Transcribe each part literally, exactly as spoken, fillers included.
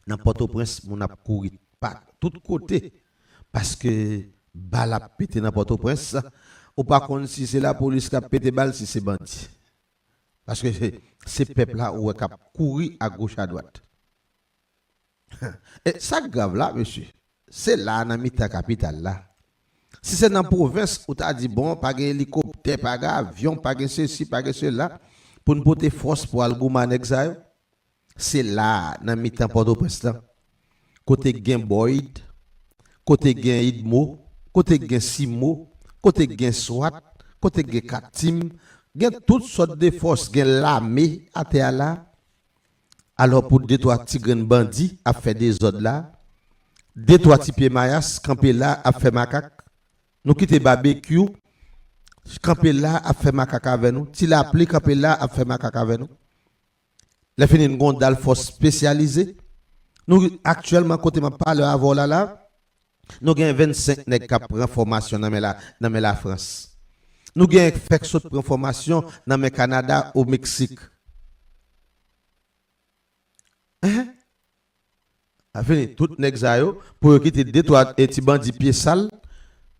Nan Pòtoprens, moun ap kouri pa tout kote. Paske bal ap pete nan Pòtoprens. Ou pa konn si se lapolis k ap pete bal, si se bandi. Paske se, se pèp la ou wè k ap kouri agoch adwat. E sa k grav la, mesye, se la nan mitan kapital la. Si se nan pwovens, ou ta di, bon, pa gen elikoptè, pa gen avyon, pa gen sesi, pa gen sela, pou n pote fòs pou al goumen a nèg sa yo. Se la, nan mitan Pòtoprens lan, kote gen Boyd, kote gen Idmo, kote gen Simo, kote gen swat, kote gen Katim, gen tout sòt de fòs, gen lame atè a la. Alò, pou de twa ti grenn bandi ap fè dezòd la, de twa ti pye mayas kanpe la ap fè makak. Nou kite Babekyou kanpe la ap fè makak avè nou. Ti Lapli kanpe la ap fè makak avè nou. Lè fini, n gon dal fòs espesyalize. Nou, aktyèlman, kote m ap pale avè w la, la, nou gen vennsenk nèg k ap pran fòmasyon nan men la, nan men Lafrans. Nou gen fèk sot pran fòmasyon nan men Kanada o Meksik. Enhen. A fini, tout nèg sa yo, pou yo kite de twa, e, ti bandi pye sal,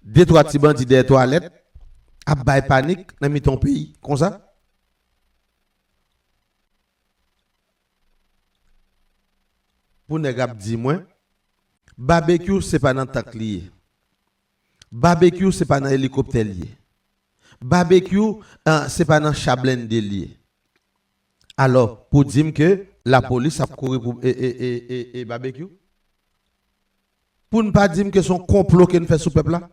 de twa ti bandi dèyè twalèt, ap bay panik nan mitan yon peyi, konsa. Pou nèg ap di mwen, Babekyou se pa nan tank li ye. Babekyou se pa nan elikoptè li ye. Babekyou, ah, se pa nan cha blende li ye. Alò, pou di m ke lapolis ap kouri pou, e, e, e, e, e Babekyou? Pou n pa di m ke se yon konplo ke n fè sou pèp la?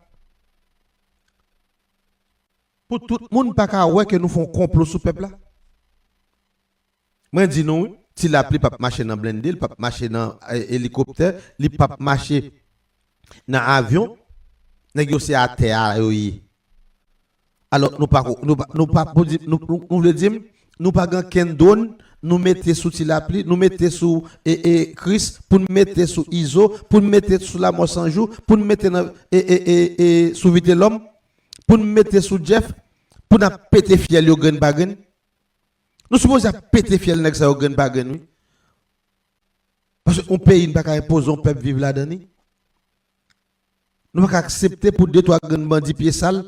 Pou tout moun pa ka wè ke nou fè yon konplo sou pèp la? Mwen di nou, wi, Ti Lapli p ap mache nan blende, li p ap mache nan, e, elikoptè, li p ap mache nan avyon. Nèg yo se atè a yo ye. Alò, nou pa ko-, nou pa, nou pa pou di, nou, nou, nou vle di m, nou pa gen kenn dwòn, nou mete sou Ti Lapli, nou mete sou, e, e, Chris, pou n mete sou Izo, pou n mete sou Lamò San Jou, pou n mete nan, e, e, e, e, sou Vitelòm, pou n mete sou Jeff, pou n ap pete fyèl yo grenn pa grenn. Nou sipoze ap pete fyèl nèg sa yo grenn pa grenn, wi. Paske yon peyi n pa ka enpoze yon pèp viv ladan li. Nou pa ka aksepte pou de twa grenn bandi pye sal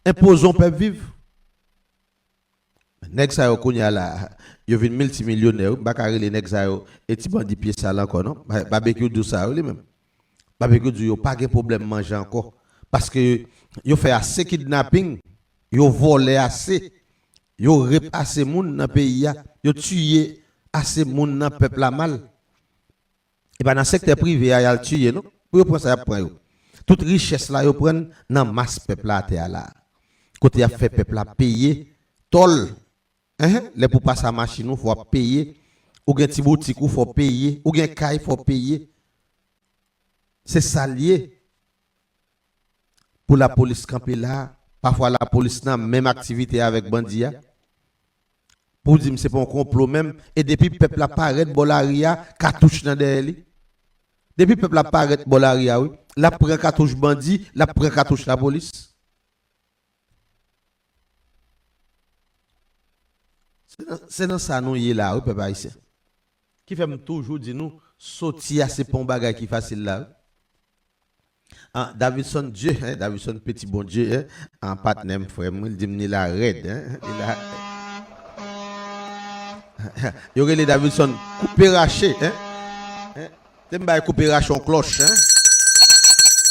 enpoze yon pèp viv. Nèg sa yo kounye a la, yo vin miltimilyonè, wi. M pa ka rele nèg sa yo e ti bandi pye sal ankò, non. Ba-, Babekyou di w sa, wi, li menm. Babekyou di w yo pa gen pwoblèm manje ankò. Paske yo fè ase kidnaping, yo vòlè ase, yo rep ase moun nan peyi a, yo tiye ase moun nan pèp la mal. E pa nan sektè prive a y al tiye, non. Pou yo pran sa, y ap pran yo. Tout richès la, yo pran nan mas pèp la atè a la. Kote y ap fè pèp la peye tòl. Enhen, lè pou pase a machin ou, fò w ap peye. Ou gen ti boutik ou, fò w peye. Ou gen kay, fò w peye. Se sa l ye. Pou lapolis kanpe la, pafwa lapolis nan menm aktivite avèk bandi a. Pou di m se pa yon konplo menm, e depi pèp la parèt bò lari a, katouch nan dèyè li. Depi pèp la parèt bò lari a, wi, l ap pran katouch bandi, l ap pran katouch lapolis. Se nan, se nan sa nou ye la, wi, pèp ayisyen. Ki fè m toujou di nou, soti a se pa yon bagay ki fasil la, wi. Ah, Davidson Dieu, hein, Davidson Petit Bon Dieu, hein, ah, patnè m, frè m, li di m ni la rèd, hein, li la. Yo rele Davidson koupe rache, hein. Hein? Te m bay koupe rache yon klòch, hein.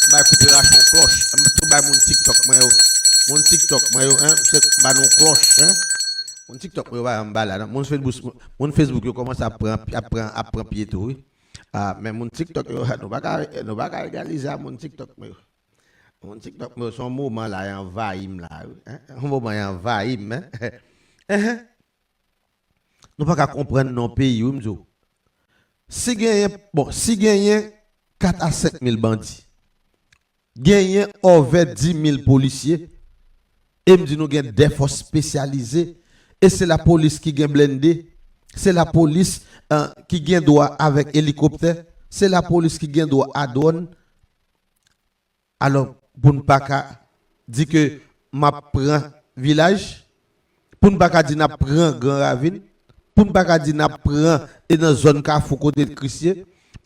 M bay koupe rache yon klòch. M tou bay moun TikTok mwen yo. Moun TikTok mwen yo, hein. Se ba nou klòch, hein. Moun TikTok mwen yo pa janm ba la, non. Moun Facebook, moun Facebook yo kòmanse ap pran, ap pran, ap pran pye tou, wi. Ah, men moun TikTok yo, nou pa ka, nou pa ka egalize a moun TikTok mwen yo. Moun TikTok mwen yo, se yon moman la, y anvayi m la, wi. Hein? Yon moman y anvayi m, hein. Enhen. Nou pa ka konprann non peyi, wi, m di w. Si genyen, bon, si genyen kat a senk mil bandi, genyen òvè dis mil polisye, e m di nou gen de fòs espesyalize, e se lapolis ki gen blende, se lapolis, eh, ki gen dwa avèk elikoptè, se lapolis ki gen dwa a dwòn. Alò, pou n pa ka di ke m ap pran vilaj, pou n pa ka di n ap pran Gran Ravin, pou n pa ka di n ap pran e nan zòn Kafou kote Kris ye,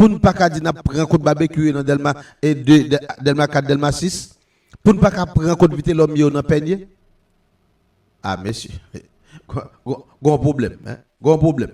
Pou n pa ka di n ap pran kot Babekyou yo nan Dèlma e de, Dè- Dèlma kat, Dèlma sis. Pou n pa ka pran kot Vitelòm yo nan Pènye. A, mesye. Gon- gon- Gon pwoblèm, en. Gon pwoblèm.